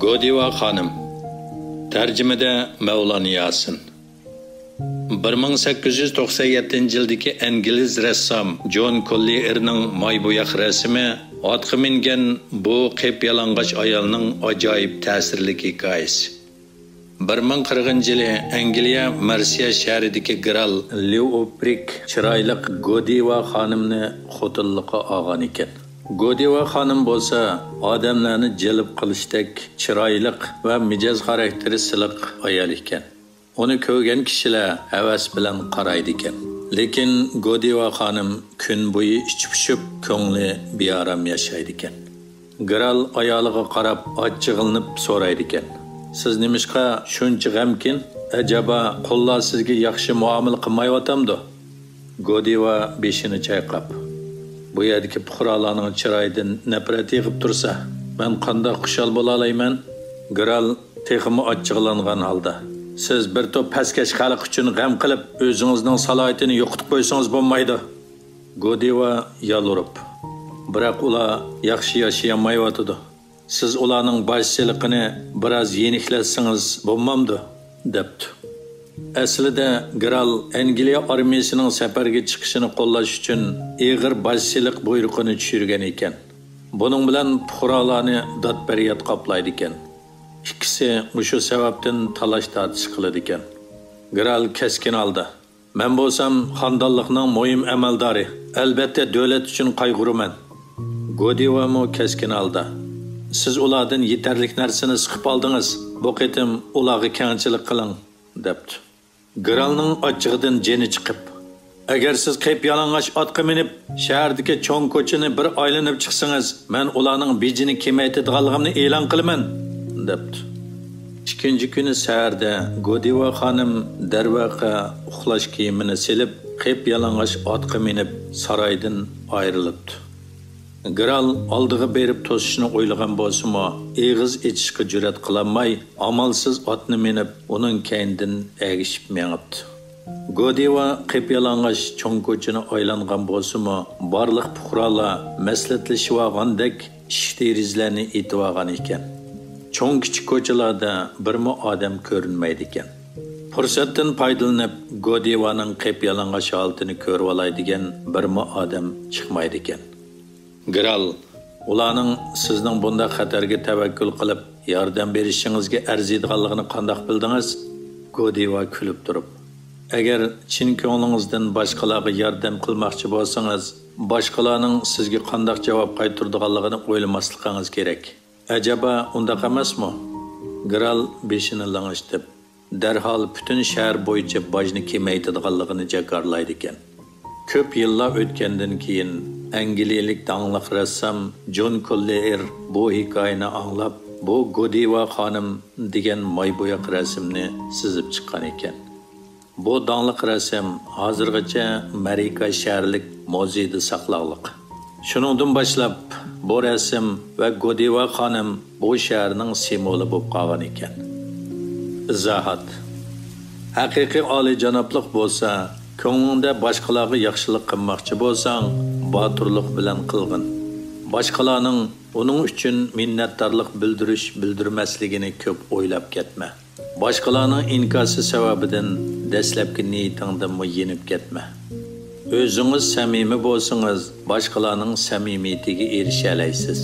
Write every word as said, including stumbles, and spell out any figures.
گودىۋا خانىم. تەرجىمىدە مەۋلان ياسىن. بىر مىڭ سەككىز يۈز توقسەن يەتتىنچى يىلدىكى ئىنگلىز رەسسام جون كوللىئېرنىڭ ماي بوياق رەسىمى ئاتقا مىنگەن بۇ قىپيالىڭاچ ئايالنىڭ ئاجايىپ تەسىرلىك ھېكايىسى. بىر مىڭ قىرىقىنچى يىلى ئەنگلىيە مارسىيە شەھىرىدىكى گرال ليۇپرىك چىرايلىق گودىۋا خانىمنى خوتۇنلۇققا ئالغان ئىكەن. گودىۋا خانىم بولسا ئادەملەرنى جەلپ قىلىشتەك چىرايلىق ۋە مىجەز خاراكتېرى سىلىق ئايال ئىكەن. ئۇنى كۆرگەن كىشىلەر ھەۋەس بىلەن قارايدىكەن. لېكىن گودىۋا خانىم كۈن بويى ئىچى پۇشۇپ، كۆڭلى بىئارام ياشايدىكەن. گرال ئايالىغا قاراپ ئاچچىقلىنىپ سورايدىكەن: «سىز نېمىشقا شۇنچە غەمكىن؟ ئەجەبا قۇللار سىزگە ياخشى مۇئامىلە قىلمايۋاتامدۇ؟» گودىۋا بېشىنى چايقاپ: «بۇ يەردىكى پۇقرالارنىڭ چىرايىدىن نەپرەت يېغىپ تۇرسا، مەن قانداق خۇشال بولالايمەن؟» گرال تېخىمۇ ئاچچىقلانغان ھالدا: «سىز بىر توپ پەسكەش خەلق ئۈچۈن غەم قىلىپ، ئۆزىڭىزنىڭ سالاھىيىتىنى يوقىتىپ قويسىڭىز بولمايدۇ.» گودىۋا يالۋۇرۇپ: «بىراق ئۇلار ياخشى ياشىيالمايۋاتىدۇ. سىز ئۇلارنىڭ باج سېلىقىنى بىراز يېنىكلەتسىڭىز بولمامدۇ؟» دەپتۇ. ئەسلىدە گرال ئەنگلىيە ئارمىيىسىنىڭ سەپەرگە چىقىشىنى قوللاش ئۈچۈن ئېغىر باج سېلىق بۇيرۇقىنى چۈشۈرگەن ئىكەن. بۇنىڭ بىلەن پۇقرالارنى داد-پەرياد قاپلايدىكەن. ئىككىسى مۇشۇ سەۋەبتىن تالاش-تارتىش قىلىدىكەن. گرال كەسكىن ھالدا: «مەن بولسام خاندانلىقنىڭ مۇھىم ئەمەلدارى، ئەلبەتتە دۆلەت ئۈچۈن قايغۇرىمەن.» گودىۋامۇ كەسكىن ھالدا: «سىز ئۇلاردىن يېتەرلىك نەرسىنى سىقىپ ئالدىڭىز، بۇ قېتىم ئۇلارغا كەڭچىلىك قىلىڭ.» دەپتۇ. گرالنىڭ ئاچچىقىدىن جېنى چىقىپ: «ئەگەر سىز قىپيالىڭاچ ئاتقا مىنىپ، شەھەردىكى چوڭ كوچىنى بىر ئايلىنىپ چىقسىڭىز، مەن ئۇلارنىڭ بېجىنى كېمەيتىدىغانلىقىمنى ئېلان قىلىمەن.» دەپتۇ. ئىككىنچى كۈنى سەھەردە گودىۋا خانىم دەرۋەقە ئۇخلاش كىيىمىنى سېلىپ، قىپيالىڭاچ ئاتقا مىنىپ، سارايدىن ئايرىلىپتۇ. گرال ئالدىغا بېرىپ توسۇشنى ئويلىغان بولسىمۇ، ئېغىز ئېچىشقا جۈرئەت قىلالماي، ئامالسىز ئاتنى مىنىپ، ئۇنىڭ كەينىدىن ئەگىشىپ مېڭىپتۇ. گودىۋا قىپيالىڭاچ چوڭ كوچىنى ئايلانغان بولسىمۇ، بارلىق پۇقرالار مەسلىھەتلىشىۋالغاندەك ئىشىك-دېرىزىلەرنى ئېتىۋالغان ئىكەن. چوڭ-كىچىك كوچىلاردا بىرمۇ ئادەم كۆرۈنمەيدىكەن. پۇرسەتتىن پايدىلىنىپ، گودىۋانىڭ قىپيالىڭاچ ھالىتىنى كۆرۈۋالاي دېگەن بىرمۇ ئادەم چىقمايدىكەن. گرال: «ئۇلارنىڭ سىزنىڭ بۇنداق خەتەرگە تەۋەككۈل قىلىپ، ياردەم بېرىشىڭىزگە ئەرزىيدىغانلىقىنى قانداق بىلدىڭىز؟» گودىۋا كۈلۈپ تۇرۇپ: «ئەگەر چىن كۆڭلىڭىزدىن باشقىلارغا ياردەم قىلماقچى بولسىڭىز، باشقىلارنىڭ سىزگە قانداق جاۋاب قايتۇرىدىغانلىقىنى ئويلىماسلىقىڭىز كېرەك. ئەجەبا ئۇنداق ئەمەسمۇ؟» گرال بېشىنى لىڭشىتىپ، دەرھال پۈتۈن شەھەر بويىچە باجنى كېمەيتىدىغانلىقىنى جاكارلايدىكەن. كۆپ يىللار ئۆتكەندىن كېيىن، ئەنگلىيەلىك داڭلىق رەسسام جون كوللېئېر بۇ ھېكايىنى ئاڭلاپ، بۇ گودىۋا خانىم دېگەن ماي بوياق رەسىمنى سىزىپ چىققان ئىكەن. بۇ داڭلىق رەسىم ھازىرغىچە مەرىكا شەھەرلىك مۇزېيدا ساقلاقلىق. شۇنىڭدىن باشلاپ، بۇ رەسىم ۋە گودىۋا خانىم بۇ شەھەرنىڭ سىمۋولى بولۇپ قالغان ئىكەن. ئىزاھات. ھەقىقىي ئالىيجانابلىق بولسا، كۆڭلۈڭدە باشقىلارغا ياخشىلىق قىلماقچى بولساڭ، باتۇرلۇق بىلەن قىلغىن. باشقىلارنىڭ ئۇنىڭ ئۈچۈن مىننەتدارلىق بىلدۈرۈش-بىلدۈرمەسلىكىنى كۆپ ئويلاپ كەتمە. باشقىلارنىڭ ئىنكاسى سەۋەبىدىن دەسلەپكى نىيىتىڭدىنمۇ يېنىپ كەتمە. ئۆزىڭىز سەمىمىي بولسىڭىز، باشقىلارنىڭ سەمىمىيىتىگە ئېرىشەلەيسىز.